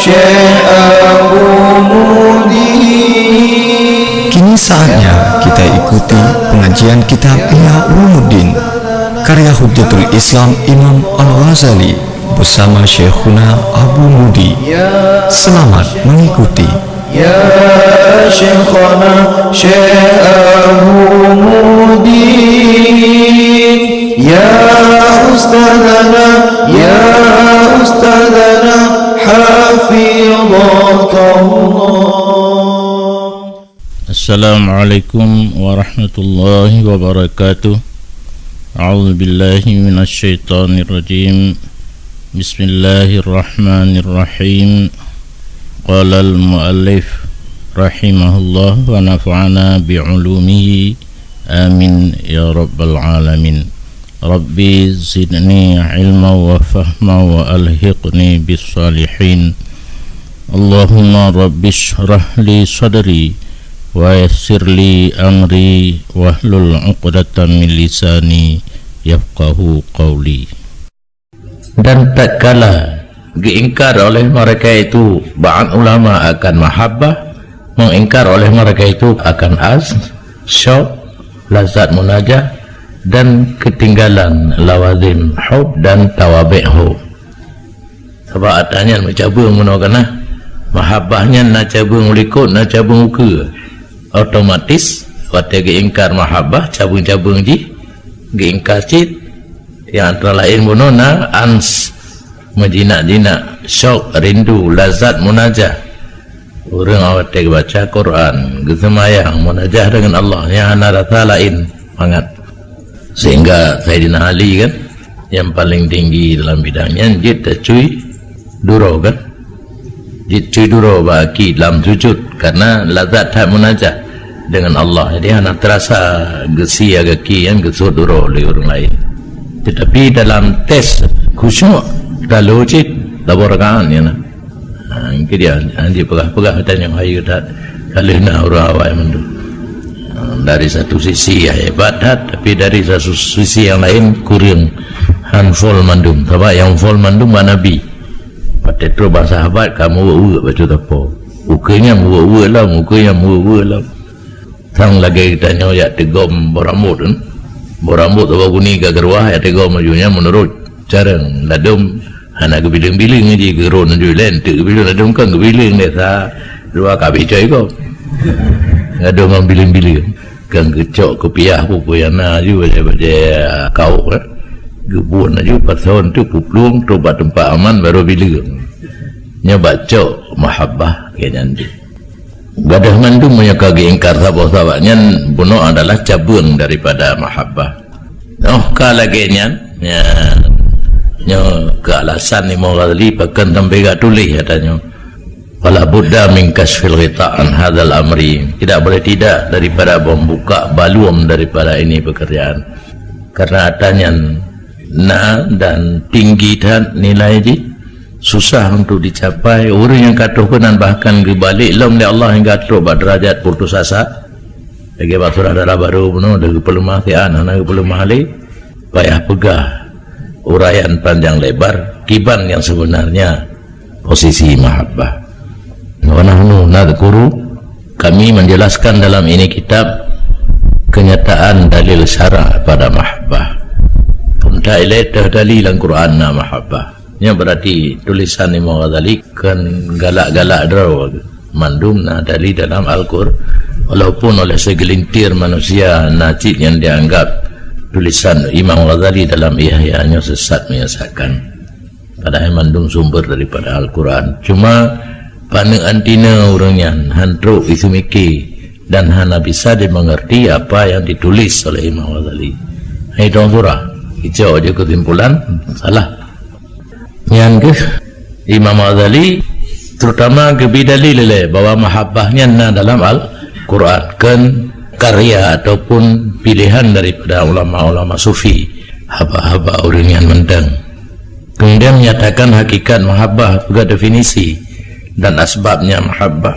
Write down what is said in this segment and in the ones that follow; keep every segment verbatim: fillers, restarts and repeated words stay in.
Syekh Abu Mudi. Kini saatnya kita ikuti pengajian kitab Ihya Ulumuddin, karya Hujjatul Islam Imam Al-Ghazali bersama Syekhuna Abu Mudi. Selamat mengikuti. Ya Syekhana Syekh Abu Mudi, ya Ustadzana, ya Ustadzana, hafidhakallah. Assalamualaikum warahmatullahi wabarakatuh. A'udzu billahi minasy syaithanir rajim. Bismillahirrahmanirrahim. Qalal muallif rahimahullah wa nafa'ana bi ulumihi. Amin ya rabbal alamin. Rabbi zidni ilma wa fahma wa alhiqni bis salihin. Allahumma rabbi shrah li sadri wa yassir li amri wahlul uqdatam min lisani yafqahu qawli. Dan tatkala geuingkar oleh mereka itu ba'at ulama akan mahabbah, mengingkar oleh mereka itu akan az, syauq, lazat munajah, dan ketinggalan lawazim hub dan tawabi' hub. Sabab ata nyan meucabeueng meunoe keunah. Mahabbah nyan na cabeueng u likot, na cabeueng ukeue. Otomatis watée geuingkar mahabbah, cabeueng-cabeueng jih geuingkar cit. Nyang antara laén bunoe na ans, meujinak-jinak, syok, rindu, lazat munajah. Ureuëng watée geubaca Quran, geuseumayang, munajah deungon Allah, nyang hana rasa laén mangat. Sehingga Saidina Ali kan, yang paling tinggi dalam bidang nyan, jeuet tacui duroe kan. Jicui duroe bak gaki lam sujud, karena lazat that munajah dengan Allah. Jadi hana terasa geusie gaki nyang geusut duroe lé ureuëng laén. Tetapi dalam tes khusyuk, lalu cit laboh rakaat nyan. Ha, engke dia, ha, jipeugah-peugah tanyoe hayeue that ka lheueh na ureuëng awai mandum. Ha, dari satu sisi ya hebat that, tapi dari satu sisi yang lain kurang, han full mandum. Sabab yang full mandum bak Nabi. Watée trok bak sahabat ka meuweuek-weuek bacut apo. Ukeue nyan meuweuek-weuek lom, ukeue nyan meuweuek-weuek lom. Sang lagée geutanyoe jak teugom boh rambot kan. Boh rambot saboh guni ka geuruwah jak teugom laju nyan meunurot carong ladom hana geubileng-bileng ji geurot laju lén teuk geubileng ladom kan geubileng deh sa dua ka bicoi gom. Ladom ngon bileng-bileng. Kan geucok keupiah peue-peue nyang na laju bajée-bajée kaok, eh. Geubuet laju pasoe teuk peuplueng trok bak teumpat aman barô bileng. Nyoe bak cok mahabbah keu nyan jih. Gadôh mandum meunyoe ka geuingkar saboh sabab nyan bunoe adalah cabeueng daripada mahabbah. Óh ka lagée nyan, nyan, nyoe keu alasan Imam Ghazali pakon sampai geutuléh ata nyoe. Fala budda min kasyfil ghita an hadzal amri. Tidak boleh tidak daripada membuka balum daripada ini pekerjaan. Karena ata nyan na dan tinggi that nilai jih, susah untuk dicapai. Ureuëng nyang ka troh keunan bahkan geubalek lom lé Allah hingga trok bak derajat putus asa. Lagée bak surah dara barô bunoe dah geupeuleumah siat, hana geupeuleumah lé. Payah peugah uraian panjang lebar kiban yang sebenarnya posisi mahabbah. Wa nahnu nadzkuru, kami menjelaskan dalam ini kitab kenyataan dalil syara pada mahabbah. Peue ta ilée teuh dalil lam Quran na mahabbah. Nyoe berarti tulisan Imam Ghazali kon galak-galak droe mandum na dalil dalam Al-Qur, walaupun oleh segelintir manusia na cit nyang dianggap tulisan Imam Ghazali dalam Ihya nyoe sesat menyesatkan. Padahai mandum sumber daripada Al-Quran. Cuma paneuk antina ureuëng nyan han trok iseumiké dan hana bisa dimengerti apa yang ditulis oleh Imam Ghazali. Hai dong surah, icok je kesimpulan salah. Nyan keuh Imam Ghazali terutama geubi dalil lé bahwa mahabbah nyan na dalam Al-Quran, kon karya ataupun pilihan daripada ulama-ulama sufi, haba-haba ureuëng nyan mantong. Kemudian menyatakan hakikat mahabbah, juga definisi dan asbabnya mahabbah.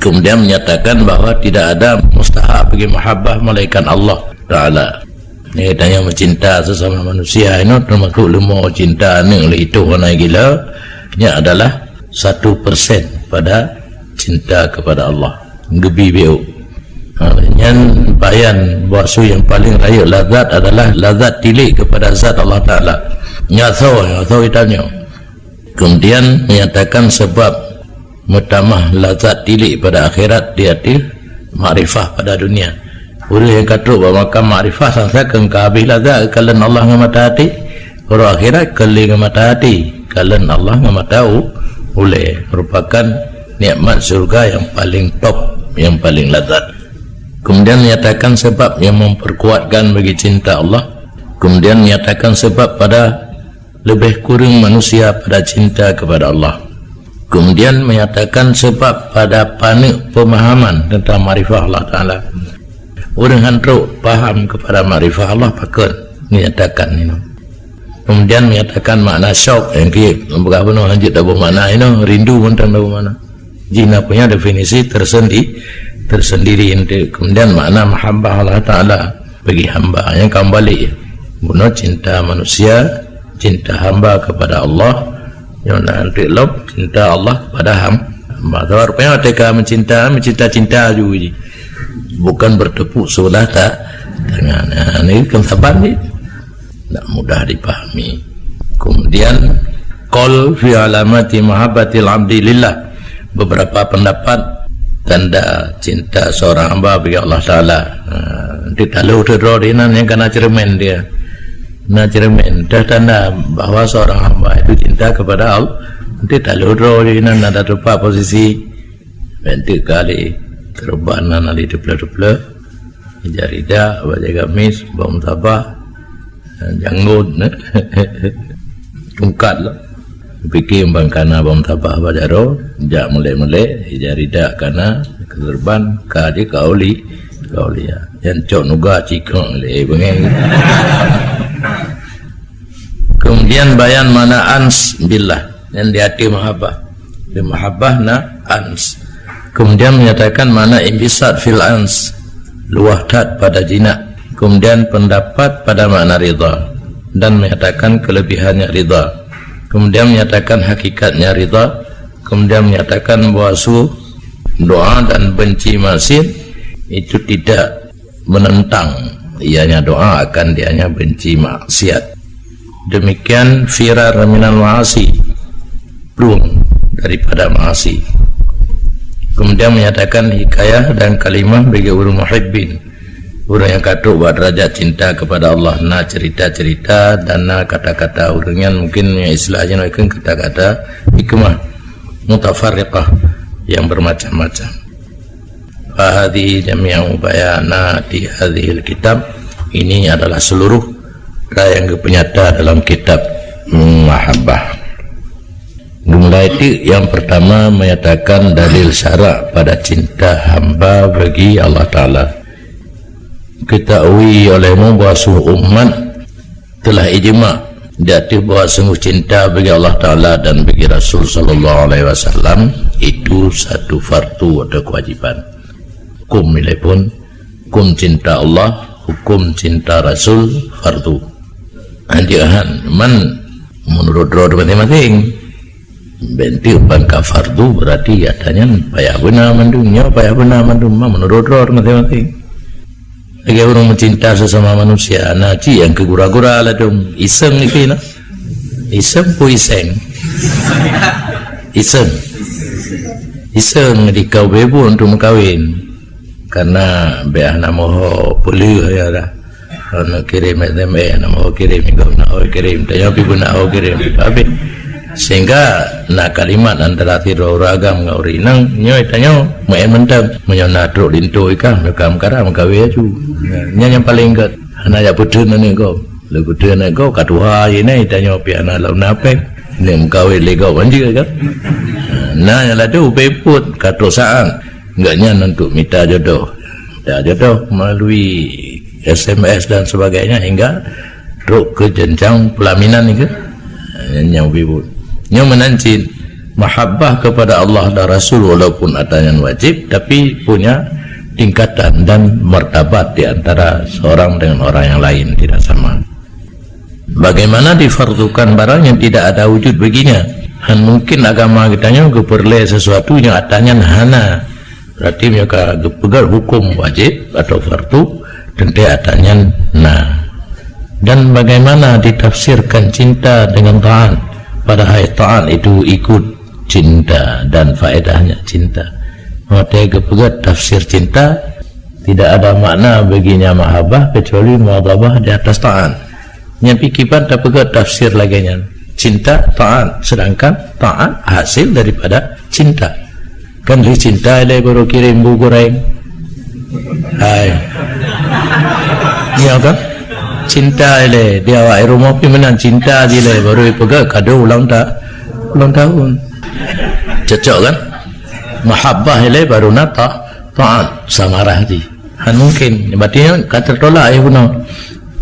Kemudian menyatakan bahwa tidak ada mustahak bagi mahabbah melainkan Allah Taala. Nyang tanyoe mencinta sesama manusia inoe termasuk leumo cinta aneuk lé itu hana gila, nya adalah satu persen pada cinta kepada Allah. Geubi biôk. Ha, nyan bayan bahwa nyang paling rayeuk lazat adalah lazat tilik kepada zat Allah Taala. Nyan soe, nyan soe geutanyoe. Kemudian menyatakan sebab meutamah lazat tilik pada akhirat, yaitu makrifah pada dunia. Ureuëng nyang ka trok bak makam makrifah, sang-sang ka habéh lazat kalon Allah ngon mata até. Uroe akhirat ka lé ngon mata até, kalon Allah ngon mata u-, ulée. Merupakan nikmat syurga yang paling top, yang paling lazat. Kemudian menyatakan sebab yang memperkuatkan bagi cinta Allah. Kemudian menyatakan sebab pada lebih kurang manusia pada cinta kepada Allah. Kemudian menyatakan sebab pada paneuk pemahaman tentang makrifah Allah Taala. Ureuëng han trok paham kepada makrifah Allah pakon menyatakan ini. Kemudian menyatakan makna syok, nyang keu bukan bunoe hanjeuet taboh makna inoe, rindu mantong taboh makna. Jih na punya definisi tersendi-, tersendiri untuk kemudian makna mahabbah Allah Taala bagi hamba nyang ka balik. Bunoe cinta manusia, cinta hamba kepada Allah, nyoe na untuk lom cinta Allah kepada ham-, hamba. Sebab rupanya teuka mencinta, mencinta-cinta ju ji. Bukan bertepuk sebelah ta-, tangan. Nah, ini kan saban ji. Nak mudah dipahami. Kemudian, qaul fi alamati mahabbatil abdi lillah. Beberapa pendapat tanda cinta seorang hamba bagi Allah Taala. Ha, nanti talu tu droe di nan nyang kana cermin dia. Na cermin, dah tanda bahwa seorang hamba itu cinta kepada Allah. Nanti talu droe di nan ada tempat posisi. Bentuk kali keureuban nan ali teupleu-teupleu, ija ridak, bajée gamis, bom tabah, janggot, tungkat lah. Pikir ban kana bom tabah bak jaroe, jak meulek-meulek, ija ridak kana, keureuban, ka jih ka uli, ka uli ya. Nyang cok nuga cikong lé beungéh. Kemudian bayan makna ans billah. Nyang di até mahabbah. Di mahabbah na ans. Kemudian menyatakan makna inbisat fil ans, luwah that pada jinak. Kemudian pendapat pada makna ridha dan menyatakan kelebihannya ridha. Kemudian menyatakan hakikatnya ridha. Kemudian menyatakan bahwa su doa dan benci maksiat itu tidak menentang ianya doa akan dianya benci maksiat. Demikian firar minal ma'asi, plueng daripada maasi. Kemudian menyatakan hikayah dan kalimah bagi ureuëng muhibbin, ureuëng nyang ka trok bak derajat cinta kepada Allah, na cerita-cerita dan na kata-kata ureuëng nyan, mungkin nyang istilah jih nyoe kata-kata hikmah mutafarriqah yang bermacam-macam. Fahadhihi jami'u bayanati hadhil kitab. Ini adalah seluruh rai yang geupenyata dalam kitab Mahabbah. Dimulai teuk yang pertama menyatakan dalil syarak pada cinta hamba bagi Allah Taala. Ketahui olehmu bahwa seluruh umat telah ijma di ateueh bahwa sungguh cinta bagi Allah Taala dan bagi Rasul sallallahu alaihi wasallam itu satu fardu atau kewajiban. Hukum nilai pun, hukum cinta Allah, hukum cinta Rasul fardu. Anjeuk han man menurut droe masing-masing. Bentuk ban ka fardu berarti gata nyan payah beuna mandum, nyoe payah beuna mandum, ma menurut droe masing-masing. Lagée ureuëng meucinta sesama manusia, na cit nyang keu gura-gura ladum, iseng ikeu na. Iseng pu iseng? Iseng. Iseng dikau bebo untuk meukawen. Karena bék hana moho peuleueh ya dah. Hana kirém S M S, hana moho kirém, minggu na ho kirém, tanyoe pi beuna ho kirém. Habis. Sehingga na kalimat antara sidroe ureuëng agam ngon ureuëng inong, nyoe tanyoe meu'en mantong. Meunyoe na trok linto ikah, meuka meukara, meukawen aju. Nyan nyang paleng gét. Hana jak peuteun aneuk gob. Lé peuteun aneuk gob, ka tuha jih nyan, tanyoe pi hana lom na péng. Nyan meukawen lé gob anjeuk kan. Na nyang laju ubé put, ka trok saát. Gobnyan untuk mita jodoh. Mita jodoh melalui S M S dan sebagainya hingga trok ke jenjang pelaminan ni ke. Nyang bibut. Nyang meunan cit, mahabbah kepada Allah dan Rasul walaupun ata nyan wajib, tapi punya tingkatan dan martabat di antara seorang dengan orang yang lain, tidak sama. Bagaimana difardukan barang yang tidak ada wujud baginya? Dan mungkin agama geutanyoe geupeureulée sesuatu nyang atra nyan hana. Berarti meunyoe ka geupeugét huköm wajéb atau fardu, teuntée atra nyan na. Dan bagaimana ditafsirkan cinta dengan taat, padahai taat itu ikut cinta dan faedahnya cinta? Watée geupeugét tafsir cinta, tidak ada makna baginya mahabbah kecuali mughadhabah di atas taat. Nyan pih kiban tapeugét tafsir lagée nyan. Cinta, taat, sedangkan taat hasil daripada cinta. Kan lheueh cinta ilée baru kirém bu goreng. Hai. Iya kan? Cinta ilée di awak rumoh pih meunan cinta jih ilée baru ipeugét kado ulang ta-, ulang tahun. Cocok kan? Mahabbah ilée baru na ta-, taat, samarah jih. Han mungkin. Berarti nyan ka teutolak, ya beuna.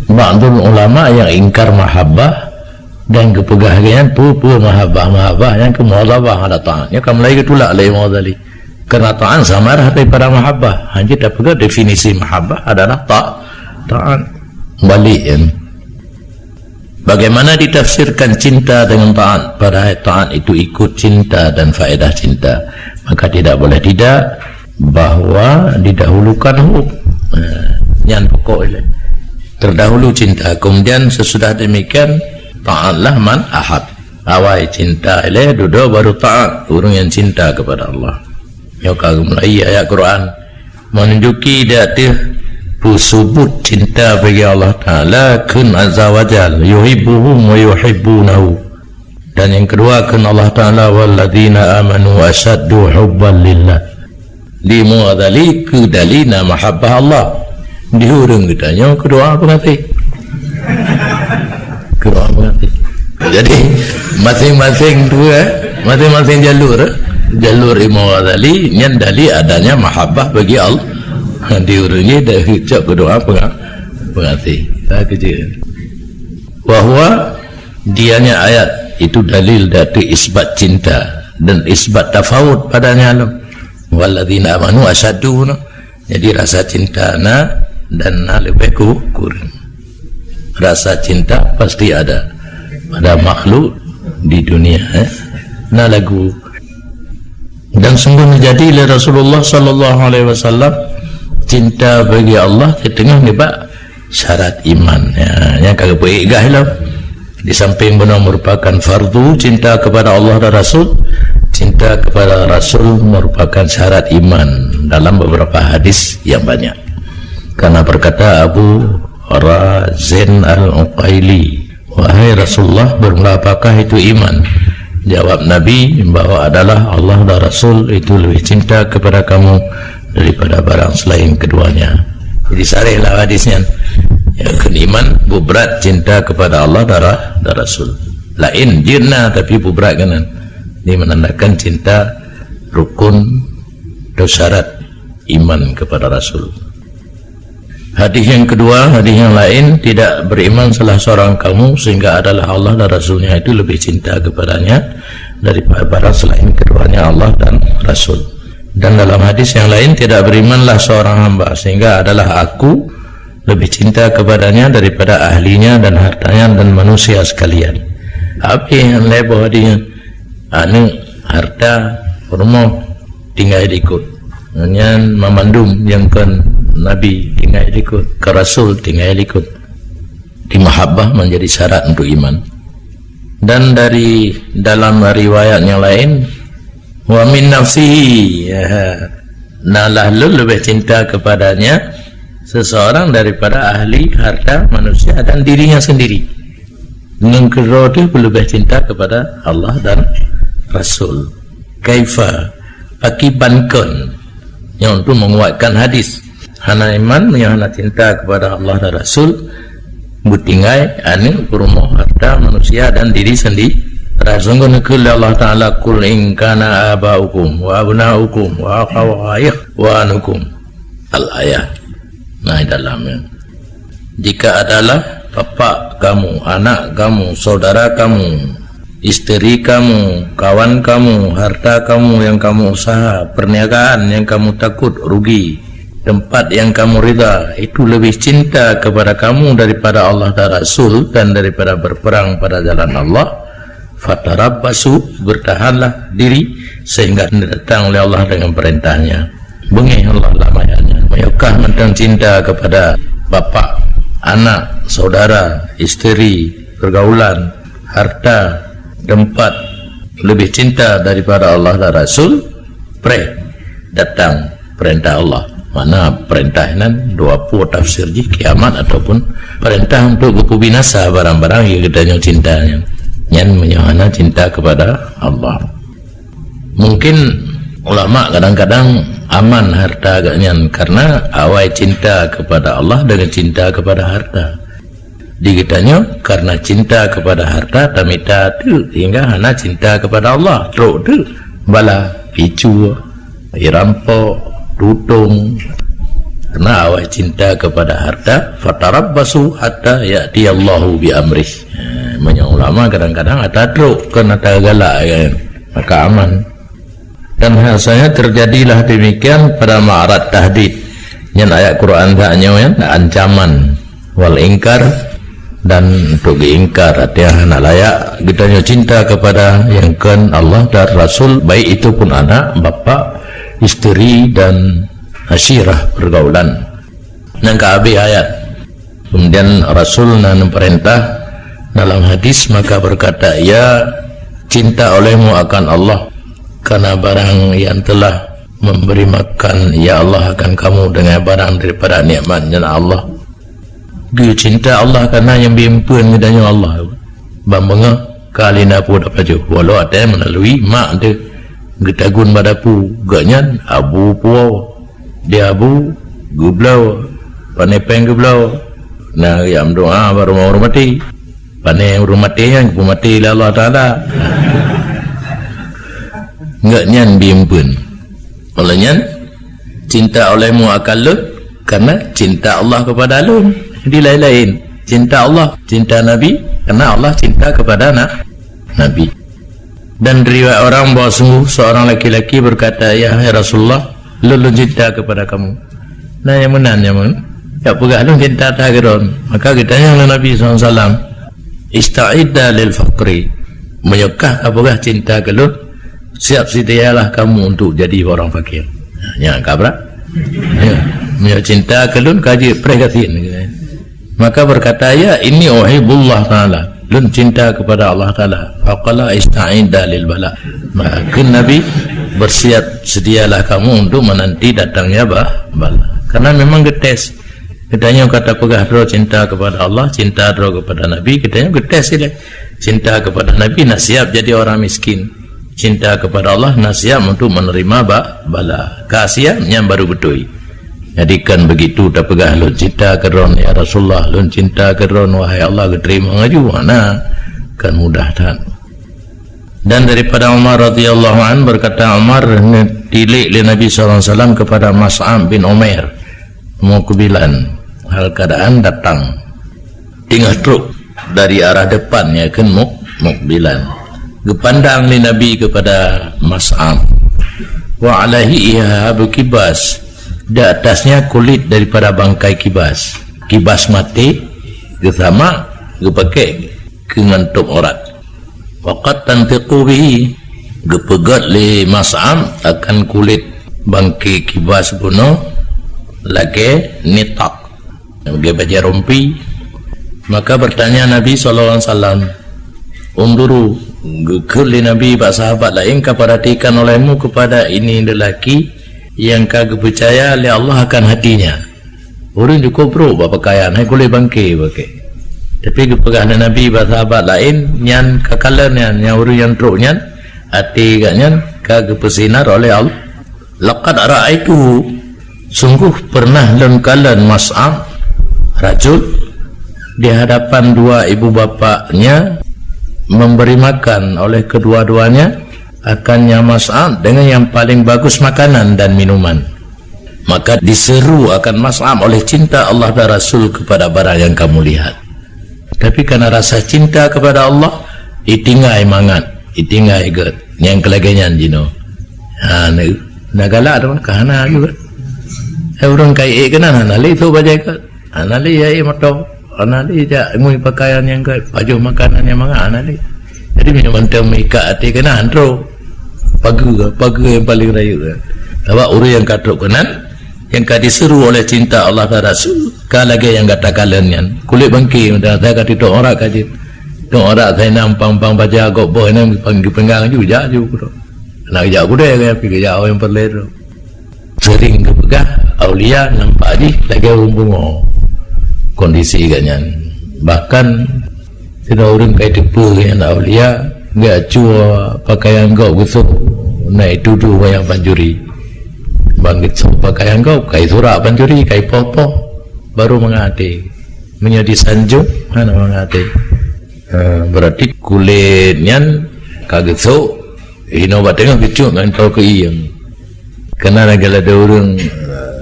Ba'dul ulama yang ingkar mahabbah dan geupeugah lagée nyan, peue-peue mahabbah, mahabbah nyang keu mughadhabah ala taat. Nyan ka mulai geutulak lé Imam Ghazali. Karena taat samarah daripada mahabbah. Hanya tapeugah definisi mahabbah adalah ta-, taat. Balik, ya. Bagaimana ditafsirkan cinta dengan taat, padahai taat itu ikut cinta dan faedah cinta? Maka tidak boleh tidak bahwa didahulukan hukum. Eh, nyan pokok ilée. Terdahulu cinta, kemudian sesudah demikian taatlah man ahab. Awai cinta ilée, dudoe baru taat ureuëng nyang cinta kepada Allah. Nyoe ka geumulai ayat Quran menunjuki dak teuh peusubut cinta bagi Allah Taala kheun azza wa jal, yuhibbuhum wa yuhibbunahu. Dan yang kedua kheun Allah Taala, walladzina amanu asyaddu hubban lillah. Di Mughazali keu dalil na mahabbah Allah. Di ureuëng geutanyoe keu doa peungaté. Keu doa peungaté. Jadi masing-masing tu, eh, masing-masing jalur, eh. Jalur Imam Ghazali nyan dalil adanya mahabbah bagi Allah. Di ureuëng nyan dah ucap keu doa peunga-, peungaté. Ha, keu jih. Bahwa dianya ayat itu dalil datu isbat cinta dan isbat tafawut padanya lom. Walladzina amanu asyaddu, no. Jadi rasa cinta na dan na leubeh ku-, kureueng. Rasa cinta pasti ada pada makhluk di dunia, eh. Na lagu. Dan sungguh neujadi lé Rasulullah sallallahu alaihi wasallam cinta bagi Allah teuteungoh nibak syarat iman. Ya, nyang ka geupeuék gah lom. Di samping bunoe merupakan fardu cinta kepada Allah dan Rasul, cinta kepada Rasul merupakan syarat iman dalam beberapa hadis yang banyak. Karena berkata Abu Razin Al-Uqaili, "Wahai Rasulullah, bermula apakah itu iman?" Jawab Nabi bahwa adalah Allah dan Rasul itu lebih cinta kepada kamu daripada barang selain keduanya. Jadi sareh lah hadis nyan. Ya, kheun iman bubrat cinta kepada Allah dan Ra-, dan Rasul. Laén jeuet na tapi bubrat keunan. Ini menandakan cinta rukun atau syarat iman kepada Rasul. Hadis yang kedua, hadis yang lain, tidak beriman salah seorang kamu sehingga adalah Allah dan Rasulnya itu lebih cinta kepadanya daripada selain keduanya Allah dan Rasul. Dan dalam hadis yang lain, tidak berimanlah seorang hamba sehingga adalah aku lebih cinta kepadanya daripada ahlinya dan hartanya dan manusia sekalian. Apa yang leboh dia? Aneuk, harta, rumoh, tinggai likot. Nyan mamandum nyang kon Nabi tinggai likot, kon Rasul tinggai likot. Di mahabbah menjadi syarat untuk iman. Dan dari dalam riwayat yang lain, wa min nafsihi, ya, nalah lôn lebih cinta kepadanya seseorang daripada ahli harta manusia dan dirinya sendiri. Ngon keudroe teuh peuleubeh cinta kepada Allah dan Rasul. Kaifa? Pakiban kon? Nyoe untuk menguatkan hadis. Hana iman meunyoe hana cinta kepada Allah dan Rasul, beutinggai aneuk, peurumoh, harta, manusia dan diri sendiri. Padahai sungguh neukheun lé Allah Taala, "Qul in kana aba'ukum wa abna'ukum wa akhawaikum wa anukum." Al-ayah. Nah, dalam ya. Jika adalah bapak kamu, anak kamu, saudara kamu, isteri kamu, kawan kamu, harta kamu yang kamu usaha, perniagaan yang kamu takut rugi, tempat yang kamu ridha, itu lebih cinta kepada kamu daripada Allah dan Rasul dan daripada berperang pada jalan Allah, Fatarabbasu, bertahanlah diri sehingga datang oleh Allah dengan perintahnya. Beungéh Allah lam ayat nyan. Meunyoe kah mantong cinta kepada bapak, anak, saudara, isteri, pergaulan, harta, tempat, lebih cinta daripada Allah dan Rasul, preh datang perintah Allah. Mana perintah nyan dua pue tafsir jih, kiamat ataupun perintah untuk geupeubinasa barang-barang nyang geutanyoe cinta nyan. Nyan meunyoe hana cinta kepada Allah. Mungkin ulama kadang-kadang aman harta agak nyan karena awai cinta kepada Allah dengan cinta kepada harta. Di geutanyoe karena cinta kepada harta tamita teuk hingga hana cinta kepada Allah. Trok teuk bala, picue, irampok, tutong. Karena awai cinta kepada harta, fatarabbasu hatta ya'tiyallahu bi amrih. Ha, meunyoe ulama kadang-kadang ata trok, kon ata galak, kan? Maka aman. Dan hasanya terjadilah demikian pada ma'rad tahdid. Nyan ayat Quran that nyoe, ya, ancaman wal ingkar dan untuk diingkar, artinya hana layak geutanyoe cinta kepada nyang kon Allah dan Rasul, baik itu pun anak, bapak, isteri dan asyirah pergaulan. Nyan ka habéh ayat. Kemudian Rasul na neupeurintah dalam hadis, maka berkata ia, cinta olehmu akan Allah, karena barang yang telah memberi makan ia Allah akan kamu dengan barang daripada nikmat nyan Allah. Geucinta Allah karena nyang bimpeuen geutanyoe Allah. Ban beungoh ka lina peue tapajoh, walau até melalui mak teuh geutagun bak dapu, gobnyan abu puwoe. Di abu geubloe, pane péng geubloe. Na geujak meudoa bak rumoh ureuëng maté. Pane ureuëng maté nyan geupeumaté lé Allah Taala. Gobnyan bimpeuen. Oleh nyan, cinta olehmu akan lôn karena cinta Allah kepada lôn. Jadi laén-laén. Cinta Allah, cinta Nabi karena Allah cinta kepada na-, Nabi. Dan riwayat orang bahwa sungguh seorang laki-laki berkata, "Ya hai Rasulullah, lôn, lôn cinta kepada kamu." Nah, nyang meunan, nyang meunan. Jak peugah lôn cinta that keu droen. Maka geutanyong lé Nabi sallallahu alaihi wasallam, "Ista'idda lil faqri." Meunyoe kah ka peugah cinta keu lôn, siap sedialah kamu untuk jadi orang fakir. Nyan ka brat. Ya. Meunyoe cinta keu lôn ka jeuet preh gasien. Maka berkata ia, "Inni uhibbullah Ta'ala." Lôn cinta kepada Allah Taala. Faqala, "Ista'idda lil bala." Maka kheun Nabi, "Bersiap sedialah kamu untuk menanti datangnya ba-, bala." Karena memang geutes. Geutanyoe ka tapeugah droe cinta kepada Allah, cinta droe kepada Nabi, geutanyoe geutes ilée. Cinta kepada Nabi na siap jadi orang miskin. Cinta kepada Allah na siap untuk menerima ba-, bala. Ka siap, nyan baru beutôi. Jadi kan begitu tapeugah lôn cinta keu droen, ya Rasulullah, lôn cinta keu droen, wahai Allah, geuteurimong laju, hana, kan mudah that. Dan daripada Umar radhiyallahu anhu berkata, Umar neutilék lé Nabi sallallahu alaihi wasallam kepada Mas'ab bin Umair, muqbilan, hal keadaan datang. Teungoh trok dari arah depan, ya kan, muk-, mukbilan. Geupandang lé Nabi kepada Mas'ab. Wa alaihi ihabu kibas. Di atasnya kulit daripada bangkai kibas. Kibas maté, geusamak, geupaké keu ngon tôb aurat. Wa qad tantiqu bihi. Geupeugét lé Mas'ab akan kulit bangkai kibas bunoe lagée nitaq. Lagée bajée rumpi. Maka bertanya Nabi sallallahu alaihi wasallam, "Unduru," geukheun lé Nabi bak sahabat laén, "Ka perhatikan olehmu kepada ini lelaki yang ka geupeucaya lé Allah akan hatinya." Ureuëng cukôp brôk bak peukayan, hai kulét bangké paké. Tapi geupeugah lé Nabi bak sahabat laén, nyan ka kalon nyan, nyang ureuëng nyang trok nyan, até gobnyan ka geupeusinar oleh Allah. Laqad ra'aituhu, sungguh pernah lôn kalon Mas'ab, rajul, di hadapan dua ibu bapaknya, memberi makan oleh kedua-duanya akan nyang Mas'ab dengan yang paling bagus makanan dan minuman. Maka diseru akan Mas'ab oleh cinta Allah dan Rasul kepada barang yang kamu lihat. Tapi karena rasa cinta kepada Allah, itinggai mangat, itinggai gét. Nyang keulagée nyan jinoe. Ha, na, na galak tu ka hana juga. Eh, ureuëng kai ék keunan hana lé tu bajée gét. Hana lé ya ék moto. Hana lé jak ngui pakaian nyang gét, pajoh makanan nyang mangat hana lé. Jadi, meunyoe mantong meuikat até keunan, trok pageue, pageue nyang paleng rayeuk. Sabab ureuëng nyang ka trok keunan, nyang ka diseuru oleh cinta Allah dan Rasul, ka lagée nyang gata kalon nyan. Kulét bangké, meudan saya ka titôk aurat ka jeuet. Tôk aurat saya nam pang-pang baja gob boh nam pang geupeunggang ju, jak ju keudroe. Nak jak keudroe, tapi jak awai nyang peureulée tu. Seuring geupeugah, aulia nampak jih lagée ureuëng pungo kondisi geuh nyan. Bahkan, sidroe ureuëng ka jiteupeue geuh nyan aulia, geujak cue pakaian gob geusôk, na jitudoh nyang pancuri. Ban geusôk pakaian gob, ka jisurak pancuri, ka jipoh-poh, baru mangat até. Meunyoe jisanjong, hana mangat até. Ha, berarti kulét nyan ka geusôk, inoe bak teungoh geucok ngon taloe keuieng. Kana lagée ladée ureuëng, eh,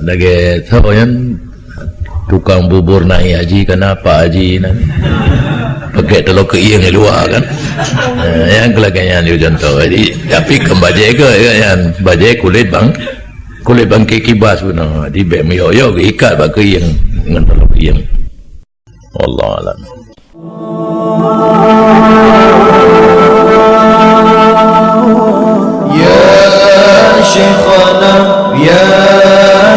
lagée soe nyan, tukang bubur naik haji, kana Pak Haji nan. Pakai taloe keuieng di luwa kan. Eh, nyang keu lagée nyan ju contoh. Jadi, tapi kon bajée keu nyan, bajée kulét bang, kulét bangké kibas bunoe. Jadi, bék meuyok-yok geuikat bak keuieng ngon taloe keuieng. Wallahu a'lam. Ya Syekhana, ya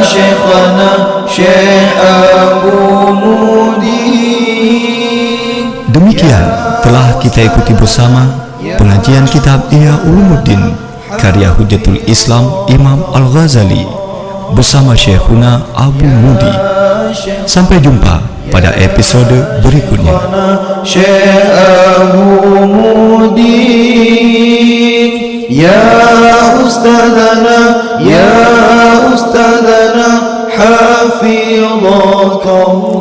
Syekhana, Syekh Abu Mudi. Demikian telah kita ikuti bersama pengajian kitab Ihya Ulumuddin karya Hujjatul Islam Imam Al-Ghazali bersama Syekhuna Abu Mudi. Sampai jumpa pada episode berikutnya. Syekh Abu Mudi, ya Ustadzana, ya Ustadzana, hafidhakallah.